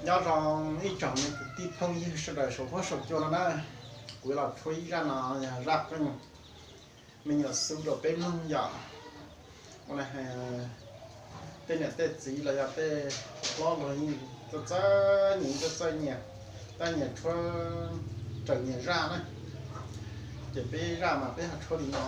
Nyob zoo ib tsoom me kwv tij phooj ywg sawv daws saum huab saum cua no na, kuv yuav los tshuab ib zaj no yog zaj qeej me nyuam xub rau peb mloog yom. Ua li, tej niam tej txiv los yog tej hlob luag yeej txawj txawj nyiam, txawj txawj nyiam, txawj nyiam tshuab, txawj nyiam zaj na. Ces peb zaj mas peb ho tshuab li no.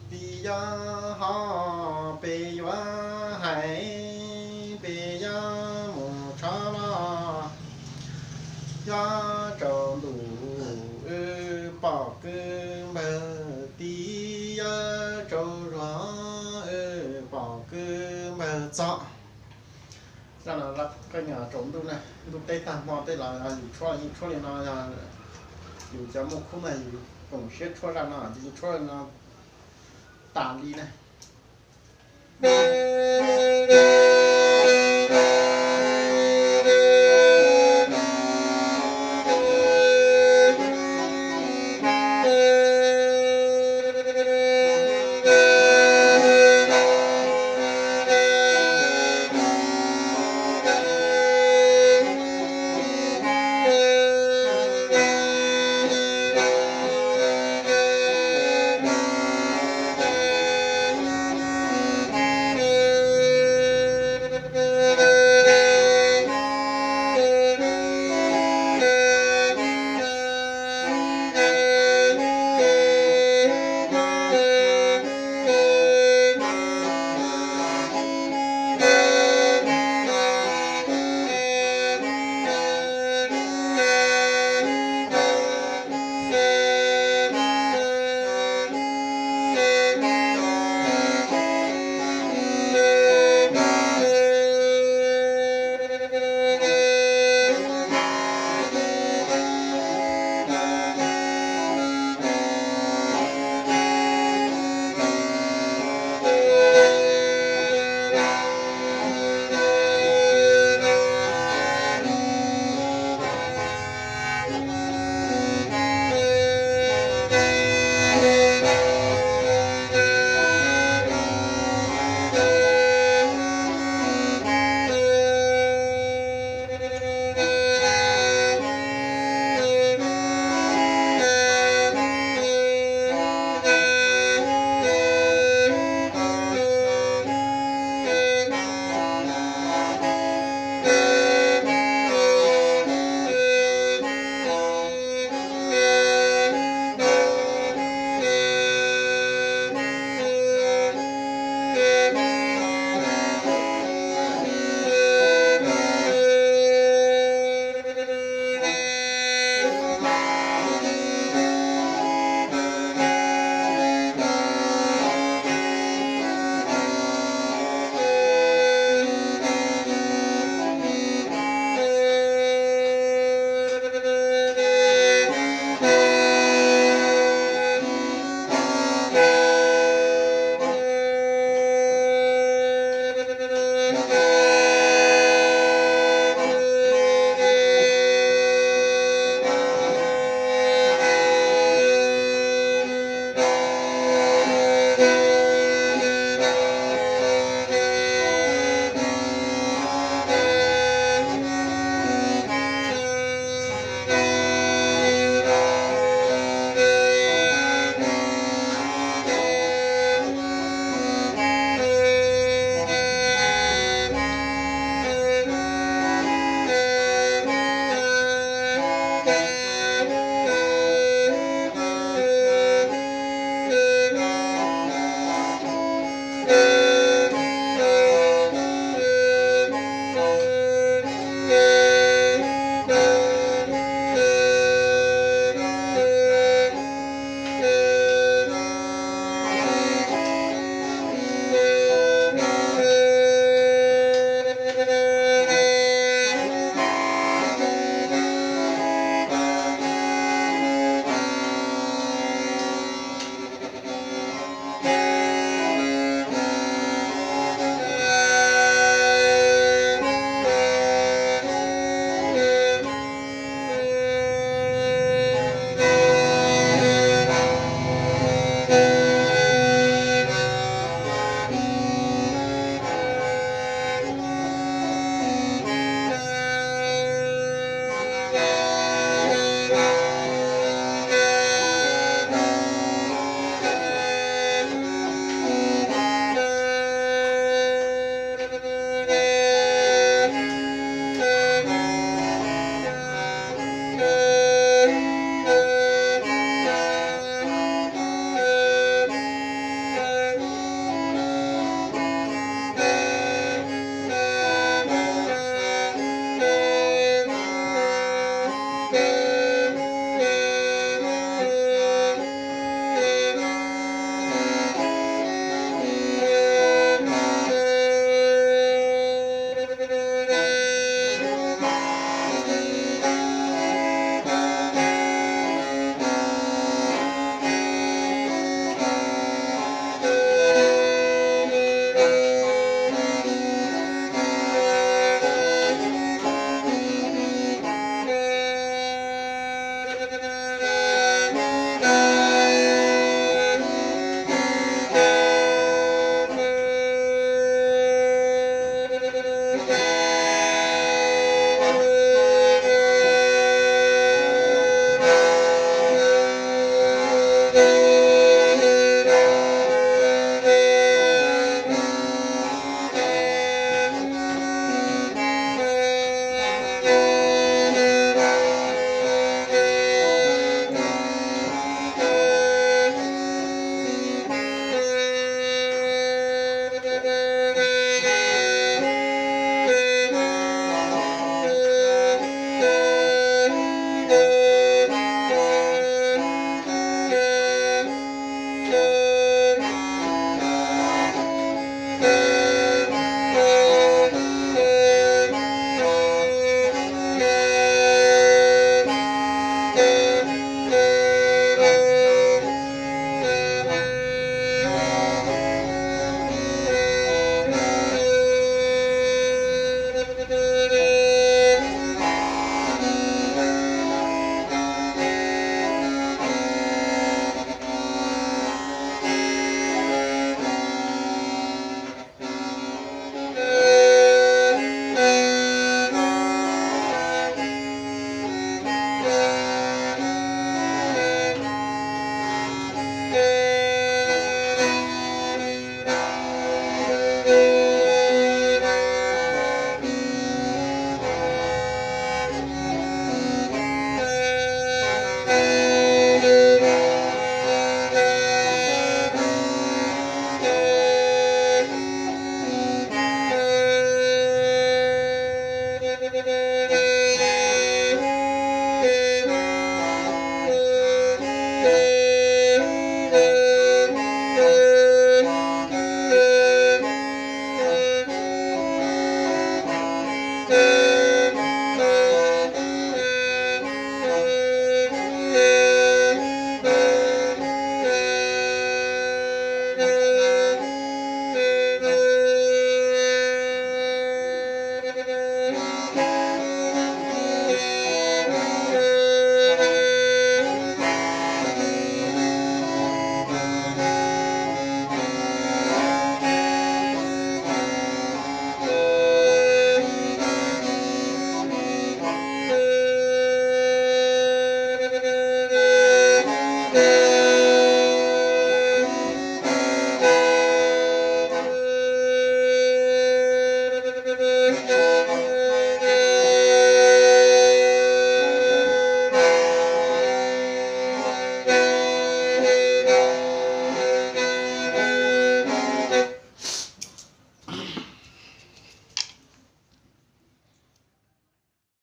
Peb yuav hais, peb yuav hais, peb yuav mus tshov los, yuav tsaus ntuj wb pom kwv npawg tib, yuav tsaus zuag wb pom kwv npawg txom. Zaj no qeej tsaus ntuj na, ntuj teb tag hmo tej los yus tshuab, yeej tshuab li no, yog yus cov muaj khub na yus koom siab tshuab zaj no ces yeej tshuab li no tas li na.